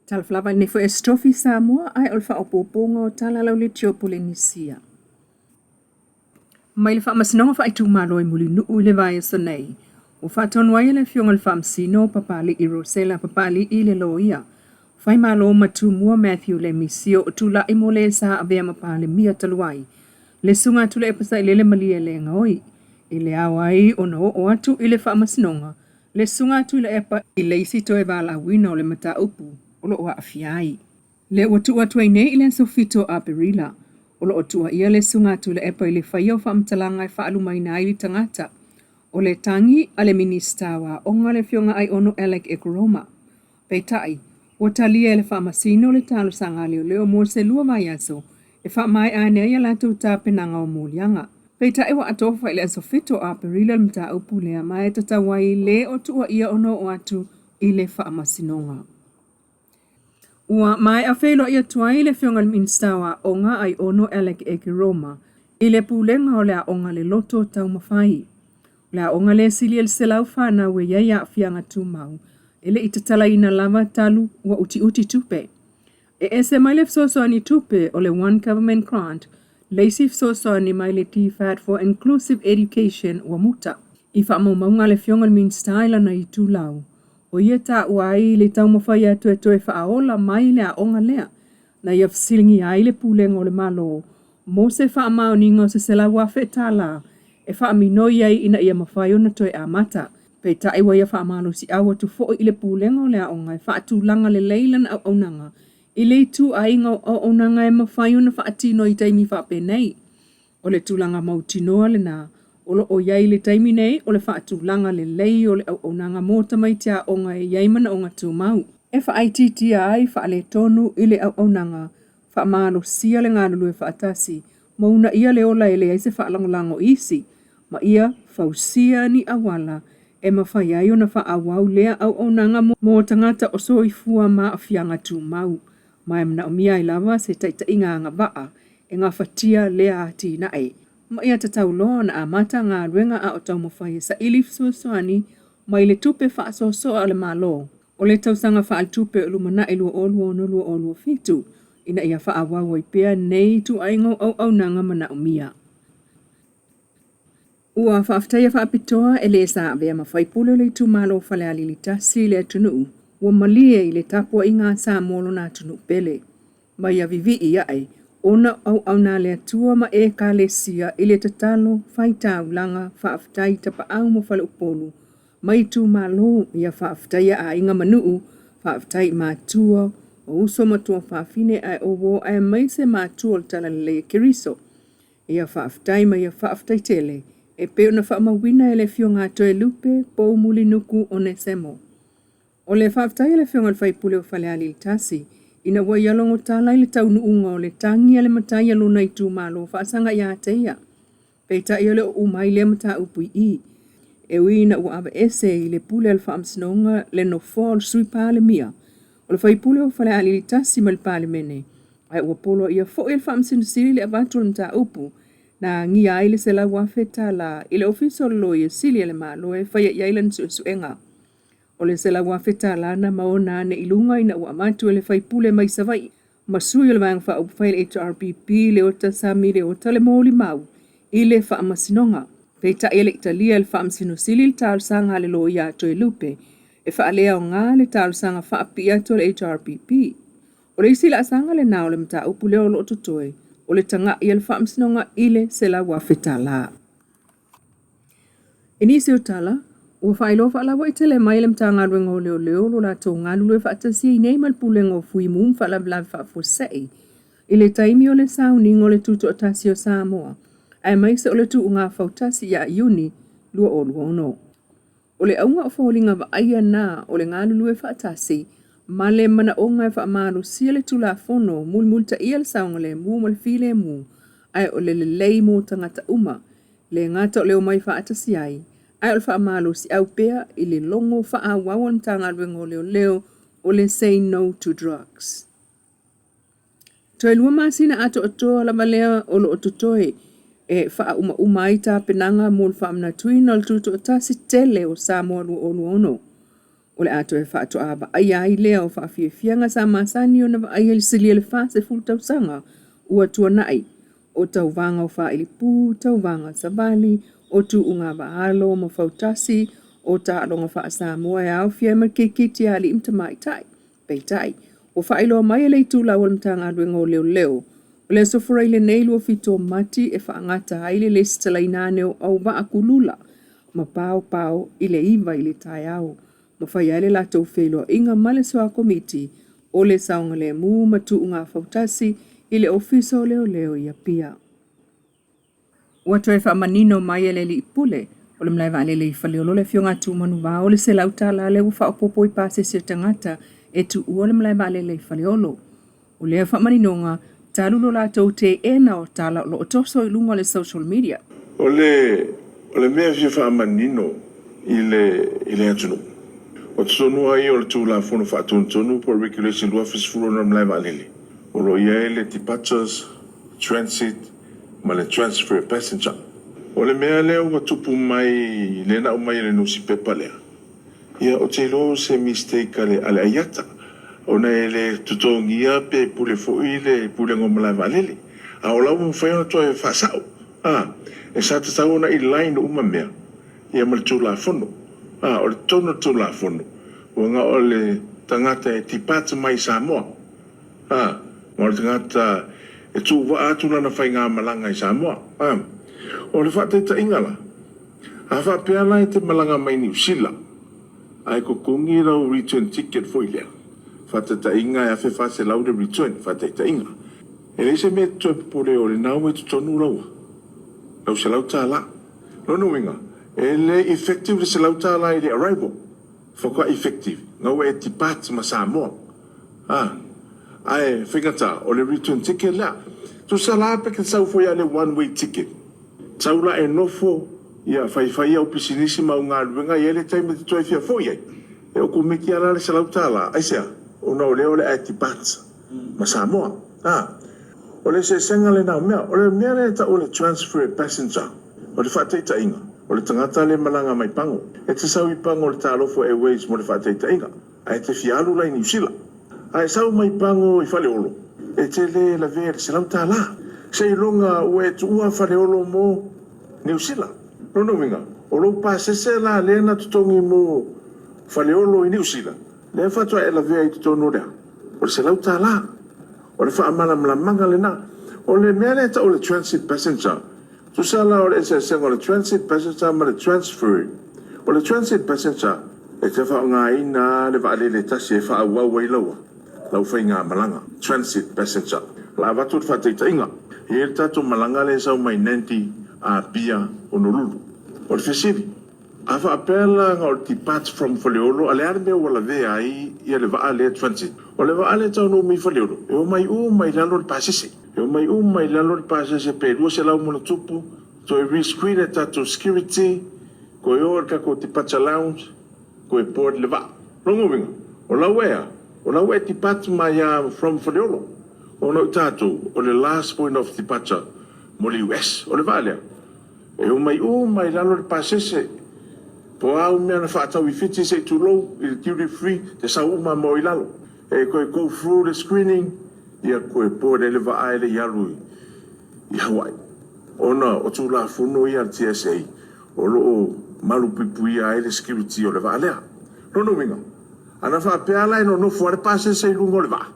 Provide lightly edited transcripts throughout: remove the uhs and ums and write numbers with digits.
Talofa lava i lenei foi aso Tofi Samoa ae o le faaopoopoga o tala lauleitio Polenisia. Mai le Faamasinoga Faaitumalo i Mulinuu i le vaiaso nei, ua faatonu ai e le Afioga i le Faamasino o Papalii Rosella Papalii le Loia Faimalo ma Tumua Matthew Lemisio o tulai mo le sa avea ma Palemia talu ai le Susuga Tuilaepa Sailele Malielegaoi i le ao ai ona oo atu i le Faamasinoga le Susuga Tuilaepa i le isi toe valaauina o le mataupu o lo o aafia ai. Lea ua tuu atu ai nei i le aso 7 o Aperila, o lo o tuuaia le Susuga Tuilaepa i le faia o faamatalaga e faalumaina ai le tagata. O le tagi a le Minisita o Aoga le Afioga Aiono Alec Ekeroma. Peitai, ua talia e le Faamasino le talosaga a leoleo mo se lua vaiaso e faamaea ane ai a latou tapenaga o moliaga. Peitai ua atofa i le aso 7 o Aperila le mataupu lea ma e tatau ai le o tuuaia ona oo atu i le Faamasinoga. Ua maea feiloai atu ai le Afioga i le Minisita o Aoga Aiono Alec Ekeroma i le Pulega o le Aoga a le Loto Taumafai. O le aoga lea e sili ai le 100 fanau e i ai aafiaga tumau e le i tatalaina lava talu ua utiuti tupe. E ese mai le fesoasoani tupe o le One Government Grant le isi fesoasoani mai le DFAT for Inclusive Education ua muta. I faamaumauga a le Afioga i le Minisita i lana itulau, o ia taua ai le taumafai atu e toe faaola mai le aoga lea na ia fesiligia ai le Pulega o le Malo mo se faamaoniga o se $100,000 e faaminoi ai ina ia mafai ona toe amata. Peitai ua ia faamalosiau atu foi i le Pulega o le Aoga e faatulaga lelei lana auaunaga i le ituaiga o auaunaga e mafai ona faatino i taimi faapenei. O le tulaga mautinoa lena o lo o i ai i le taimi nei o le faatulaga lelei o le auaunaga mo tamaiti aoga e i ai manaoga tumau, e faaitiitia ai faaletonu i le auaunaga, faamalosia le galulue faatasi ma uunaia le ola e leai se faalagolago i isi, ma ia fausia ni auala e mafai ai ona faaauau lea auaunaga mo tagata o soifua ma aafiaga tumau, ma e manaomia ai lava se taitaiga agavaa e gafatia lea atinae. Ma ia tatau loa ona amata galuega a o taumafai e saili fesoasoani mai le tupe faasoasoa a le Malo o le tausaga faaletupe o lumanai 2026-2027 ina ia faaauau ai pea nei ituaiga o auaunaga manaomia. Ua faafetaia faapitoa e le sa avea ma faipule o le itumalo o Falealili 1 le atunuu ua malie i le tapuaiga a Samoa lona atunuu pele. Ma ia vivii ae ona o auauna a le Atua ma Ekalesia i le tatalo, faitaulaga, faafetai, tapaau ma faleupolu ma itumalo, ia faafetaia aiga ma nuu, faafetai i matua, o uso ma tuafafine ae o uo aemaise matua o le Talalelei a Keriso. Ia faafetai ma ia faafetai tele e pei ona faamauina e le Afioga a Toelupe Poumulinuku Onesemo. O le faafetai a le Afioga i le Faipule o Falealili 1 ina ua ia logotala i le taunuuga o le tagi a le matai a lona itumalo faasaga ia te ia. Peitai e le o uma ai lea mataupu i i. E ui ina ua aveese i le pule a le Faamasinoga le nofoa o le Sui Palemia, o le Faipule o Falealili 1 ma le Palemene, ae ua poloaia foi e le Faamasino Sili le avatu o le mataupu na agia ai le $100,000 i le Ofisa o le Loia Sili a le Malo e faia i ai lana suesuega. O le $100,000 na maona ane i luga ina ua avatu e le faipule mai Savaii ma sui o le Vaega Faaupufai a le HRPP Leota Sami Leota le molimau i le Faamasinoga. Peitai e le i talia e le Faamasino Sili le talosaga a le loia a Toelupe e faaleaoga le talosaga faapipii atu a le HRPP. O le isi laasaga lena o le mataupu lea o lo o totoe, o le tagai a le Faamasinoga i le $100,000. I nisi o tala, ua faailoa faalauaitele mai e le Matagaluega o Leoleo lo latou galulue faatasi ai nei ma le Pulega o Fuimu ma Faalavelave Faafuasei i le taimi o le sauniga o le Tutoatasi o Samoa aemaise o le tuuga fautasi ia Iuni 2026. O le auga o foliga vaaia na o le galulue faatasi ma le manaoga e faamalosia le Tulafono mulimulitaia le saogalemu ma le filemu, ae o le lelei mo tagata uma, le gata o le omai faatasi ai, ae o le faamalosiau pea i le logo faaauau a le Matagaluega o Leoleo o le Say No to Drugs. Toe lua masina atoatoa lava lea o lo o totoe e faaumauma ai tapenaga mo le faamanatuina o le Tutoatasi tele o Samoa 2026. O le a toe faatoa vaaia ai lea o faafiafiaga sa masani ona vaaia i le silia i le 40 tausaga ua tuanai, o tauvaga o faailipū, tauvaga savali, o tuuga vaalo ma fautasi, o taaloga faa-Samoa e aofia ai ma le kirikiti a alii ma tamaitai. Peitai, ua faailoa mai e le itulau a le Matagaluega o Leoleo, o le Aso Faraile nei 27 o Mati e faagata ai le lesitalaina ane o auvaa kulula ma paopao i le 9 i le taeao, ma fai ai le latou feiloaiga ma le Soa Komiti o le Saogalemu ma Tuuga Fautasi i le Ofisa o Leoleo i Apia. Ua toe faamanino mai e le Alii Pule o le Malae Vaalele i Faleolo le Afioga a Tuumanuvao le $100 lea ua faaopoopo i pasese a tagata e tuua le Malae Vaalele i Faleolo. O lea faamaninoga, talu lo latou teena o tala o lo o toso i luga o le social media. O le o le mea e fia faamanino i le i le atunuu, o totonu lava ia o le Tulafono Faatonutonu po o le Regulation 2016 o le Malae Vaalele, o lo o i ai le departures, transit ma le transfer passenger. O le mea lea ua tupu mai lea na aumai e le nusipepa lea, Ia, ou te iloa o se mistake a le, a le IATA, ona e le totogia pe pule foi le Pulega o Malae Vaalele. A o la ua mafai ona toe faasao, a, e sa tatau ona i line uma mea, ia ma le Tulafono. A, o le totonu o le Tulafono, ua na o le tagata e depart mai i Samoa, a, ma o le tagata e tuuvaa atu lana faigamalaga i Samoa. A, o le faataitaiga la, A faapea la e te malaga mai Niu Sila ae totogi lau return ticket foi lea, faataitaiga e $1,400 le return, faataitaiga. E leai se mea e te toe popole ai o lena ua i totonu lau lau $100. Lona uiga, e le effective le $100 i le arrival, faatoa effective ina ua e depart ma Samoa. A, ae faigata o le return ticket lea. Tusa la pe te sau foi lava i le one way ticket. Sau la e nofo, ia faifai au pisinisi ma au galuega, e i ai le taimi e te toe fia foi ai, e okomeki lava la le $100. Aisea? Ona o lea o le a e depart ma Samoa. A, o le eseesega lena o mea. O le mea lea e tau o le transfer passenger, o le faataitaiga, o le tagata lea e malaga mai Pago. E te sau i Pago i le Talofa Airways mo le faataitaiga. Ae te fia alu la i Niu Sila. Ae sau mai Pago i Faleolo, e te le lavea i le $100. Seiloga ua e tuua Faleolo mo Niu Sila. Lona uiga, o lou pasese la lea na totogi mo Faleolo i Niu Sila, lea faatoa e lavea i totonu o le a? O le $100. O le faamalamalamaga lena. O le mea lea e tau o le transit passenger, Tusa la o le eseesega o le transit passenger ma le transfer. O le transit passenger, e te faaaogaina lava le vaalele e tasi e faaauau ai lau lau faigamalaga, transit passenger. O le a avatu le faataitaiga, e i ai le tatou malaga lea e sau mai Nandi, Apia, Honolulu. O le fesili, A faapea la na o le depart from Faleolo, a le a le mea ua lavea ai ia le vaa lea transit? O le vaa lea e taunuu mai Faleolo, e omai uma i lalo le pasese. E omai uma i lalo le pasese pe 200 ma ona tupu, toe re-screen e tatou security, toe o i le tatou departure lounge, toe board le vaa. Lona uiga, o la ua e a? O la ua e depart mai a from Faleolo. Ona o tatou, o le last point of departure mo le US. O le vaa lea. E omai uma i lalo le pasese, po o a mea na faatau i Fiti se i tulou i le duty free, te sau uma mo i lalo. E toe go through le screening, ia toe board ai le vaa e le i alu i Hawaii. Ona o Tulafono ia a le TSA o lo o malupuipuia ai le security o le vaa lea. Lona uiga, ana faapea la e nonofo lava le pasese i luga o le vaa,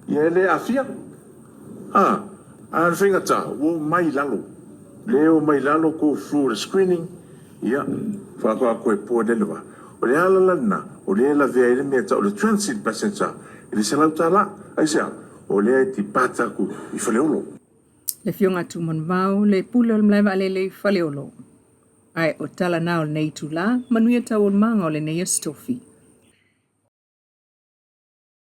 Ia e le aafia. A, a o le faigata, ua omai i lalo. Le omai i lalo go through le screening, ia, faatoa toe pour lea i le vaa. O le ala la lena, o lea e lavea ai le mea e tau o le transit passenger i le $100. Aisea? O lea e depart atu i Faleolo. Le Afioga Tumanuvao, le Pule o le Malae Vaalele i Faleolo. Ae o tala na o lenei itula, manuia taualumaga o lenei Aso Tofi.